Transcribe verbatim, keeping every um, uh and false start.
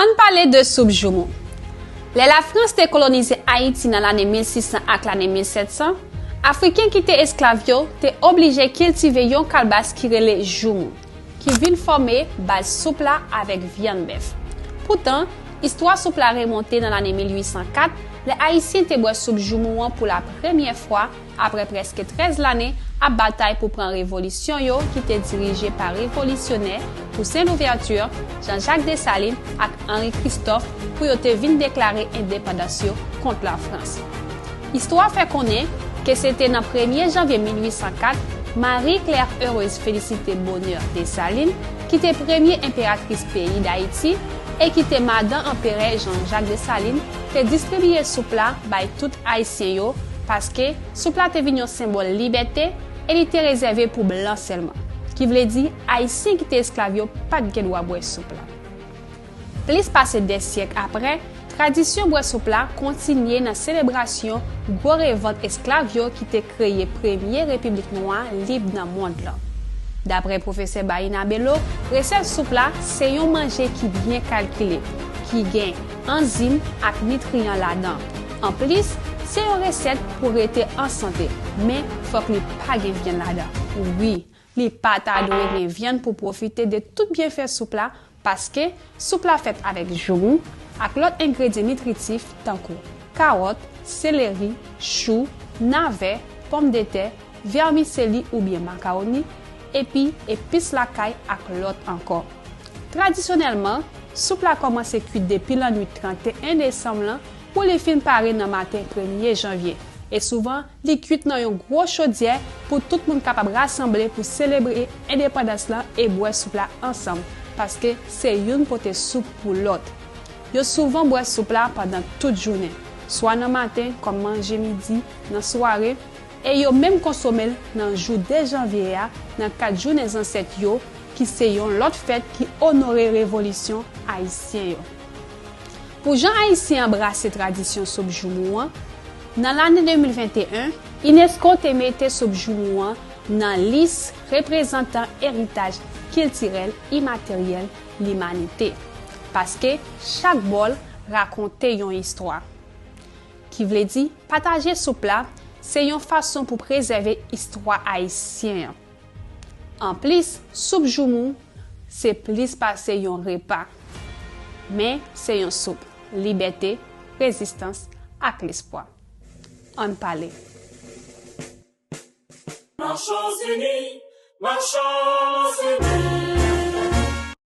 Ann pale de soup joumou. Lè Lafrans te kolonize Ayiti nan lane mil sis san ak lane mil sèt san, Afriken ki te esklav yo te oblije kiltive yon kalbas ki rele joumou, ki vin fòme baz soup la avèk vyann bèf. Poutan, istwa soup la remonte nan lane mil uit san kat, lè Ayisyen te bwè soup joumou an pou la premyè fwa apre prèske trèz lane ap batay pou pran revolisyon yo ki te dirije pa revolisyonè Toussaint Louverture, Jean-Jacques Dessalines ak Henri Christophe pou yo te vin deklare endepandans yo kont Lafrans. Istwa fè konnen ke se te nan premye janvye mil uit san kat, Marie Claire Heureuse Félicité Bonheur Dessalines, ki te premye enperatris peyi Dayiti e ki te madan anperè Jean-Jacques Dessalines, te distribiye soup la bay tout Ayisyen yo paske soup la te vin yon senbòl libète e li te rezève pou blan sèlman. Ki vle di, Ayisyen ki te esklav yo pa t gen dwa bwè soup la. Plis pase de syèk apre, tradisyon bwè soup la kontinye nan selebrasyon gwo revòlt esklav yo ki te kreye premye repiblik nwa lib nan mond lan. Dapre pwofesè Baïna Bello, resèt soup la se yon manje ki byen kalkile, ki gen anzim ak nitriyan ladan. Anplis, se yon resèt pou rete an sante, men fòk li pa gen vyann ladan. Wi, li pa ta dwe gen vyann pou pwofite de tout byenfè soup la, paske soup la fèt avèk joumou ak lòt engredyan nitritif tankou kawòt, seleri, chou, navè, pòmdetè, vèmiseli oubyen makawoni, epi epis lakay ak lòt ankò. Tradisyonèlman, soup la kòmanse kwit depi lannwit trannteyen desanm lan pou li fin pare nan maten premye janvye. E souvan, li kwit nan yon gwo chodyè pou tout moun kapab rasanble pou selebre endepandans lan e bwè soup la ansanm, paske se youn pote soup pou lòt. Yo souvan bwè soup la pandan tout jounen, swa nan maten kòm manje midi, nan sware, e yo menm konsome l nan jou de janvye a nan kad jounen zansèt yo, ki se yon lòt fèt ki onore revolisyon ayisyen yo. Pou jan Ayisyen anbrase tradisyon soup joumou an, nan lane de mil venteyen, unesco te mete soup joumou an nan lis reprezantan eritaj kiltirèl imateryèl limanite, paske chak bòl rakonte yon istwa. Ki vle di, pataje soup la se yon fason pou prezève istwa ayisyen an. Anplis, soup joumou se plis pase yon repa, men se yon soup libète, rezistans ak lespwa. Ann pale. Marchons unis, marchons unis.